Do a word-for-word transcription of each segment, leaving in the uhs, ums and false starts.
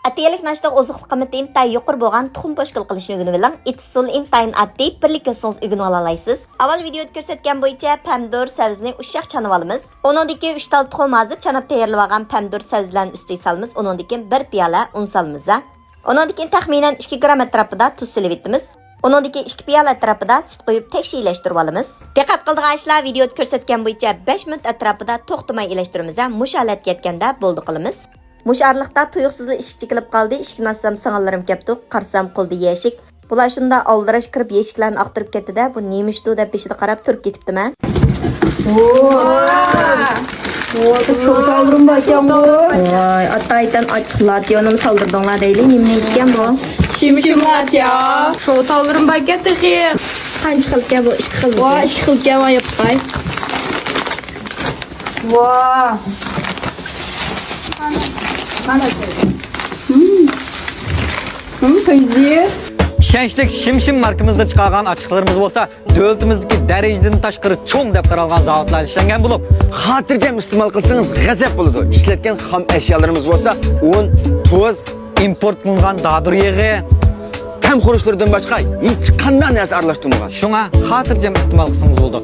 ئەتىگەنلىك ناشتىغا ئوزۇقلۇق قىممىتى ئىنتايىن يۇقىرى بولغان تۇخۇم پوشكال قىلىشنى ئۆگىنىۋېلىڭ. ئۇسۇلى ئىنتايىن ئاددىي، بىرلىككە كۆرسىڭىز ئۆگىنىۋالالايسىز. ئاۋۋال ۋىدىيودا كۆرسەتكەن بويىچە پەمىدۇر سەۋزىنى ئۇششاق چانىۋالىمىز. ئۇنىڭدىن كېيىن ئۈچ تال تۇخۇم ھازىر چاناپ تەييارلىۋالغان پەمىدۇر سەۋزىلەرنى ئۈستىگە سالىمىز. ئۇنىڭدىن كېيىن بىر پىيالە ئۇن سالىمىز. ئۇنىڭدىن كېيىن تەخمىنەن ئىككى گرام ئەتراپىدا تۇز سېلىۋېتىمىز. ئۇنىڭدىن كېيىن ئىككى پىيالە ئەتراپىدا سۈت قۇيۇپ تەكشى ئىلەشتۈرۈۋالىمىز. دىققەت قىلىدىغان ئىشلار، ۋىدىيودا كۆرسەتكەن بويىچە بەش مىنۇت ئەتراپىدا توختىماي ئىلەشتۈرىمىز ھەم مۇشۇ ھالەتكە يەتكەندە بولدى قىلىمىز. مۇشۇ ئارىلىقتا تۇيۇقسىزلا ئىشىك چېكىلىپ قالدى. ئىشىكنى ئاچسام سىڭىللىرىم كەپتۇ. قارىسام قولدا يەشىك. بۇلار شۇنداق ئالدىراش كىرىپ يەشىكلەرنى ئاختۇرۇپ كەتتى-دە، بۇ نېمە ئىشتۇ دەپ بېشىدا قاراپ تۇرۇپ كېتىپتىمەن. ۋاي، ئاتايتەن ئاچچىق لاتيونىمۇ سالدۇردۇڭلار دەيلى. نېمىنىڭكى ئىكەن بۇ؟ شىمشىم لاتيو. شوتاللىرىم باركەن تېخى. قانچە خىلكەن بۇ؟ ئىككى خىل. ۋا، ئىككى خىلكەن، ۋا ياپقاي. ۋا. ھىم. ھىم، پەيزى. ئىشەنچلىك شىمشىم ماركىمىزدا چىقارغان ئاچچىقلىرىمىز بولسا، دۆلىتىمىزدىكى دەرىجىدىن تاشقىرى چوڭ دەپ قارالغان زاۋۇتلاردا ئىشلەنگەن بولۇپ، خاتىرجەم ئىستېمال قىلسىڭىز غەزەپ بولىدۇ. ئىشلەتكەن خام ئەشيالىرىمىز بولسا ئۇن، تۇز، ئىمپورت قىلىنغان دادۇر يېغى، تەم خۇرۇچلىرىدىن باشقا ھېچقانداق نەرسە ئارىلاشتۇرمىغان. شۇڭا خاتىرجەم ئىستېمال قىلسىڭىز بولىدۇ.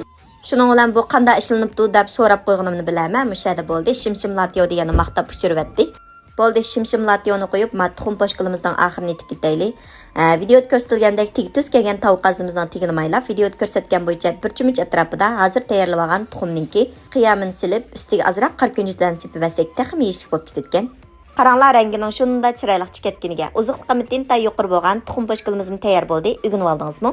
شۇنىڭ بىلەن بۇ قانداق ئىشلىنىپتۇ دەپ سوراپ قويغىنىمنى بىلەمەن، مۇشۇ يەردە بولدى، شىمشىم لاتيو دېگەننى ماختاپ ئۇچۇرۇۋەتتى. بولدى، شىمشىم لاتيونى قويۇپ، ما تۇخۇم پوشكىلىمىزنىڭ ئاخىرىنى ئېتىپ كېتەيلى. ھە، ۋىدىيودا كۆرسىتىلگەندەك تېگى تۈز كەلگەن تاۋا قازىمىزنىڭ تېگىنى مايلاپ، ۋىدىيودا كۆرسەتكەن بويىچە بىر چۆمۈچ ئەتراپىدا ھازىر تەييارلىۋالغان تۇخۇمنىڭكى قىيامىنى سېلىپ، ئۈستىگە ئازراق قارا كۈنجۈتلەرنى سېپىۋەتسەك تېخىمۇ يېيىشلىك بولۇپ كېتىدىكەن. قاراڭلار، رەڭگىنىڭ شۇنداق چىرايلىق چىقىپ كەتكىنىگە. ئوزۇقلۇق قىممىتى ئىنتايىن يۇقىرى بولغان تۇخۇم پوشكىلىمىزمۇ تەييار بولدى. ئۆگىنىۋالدىڭىزمۇ؟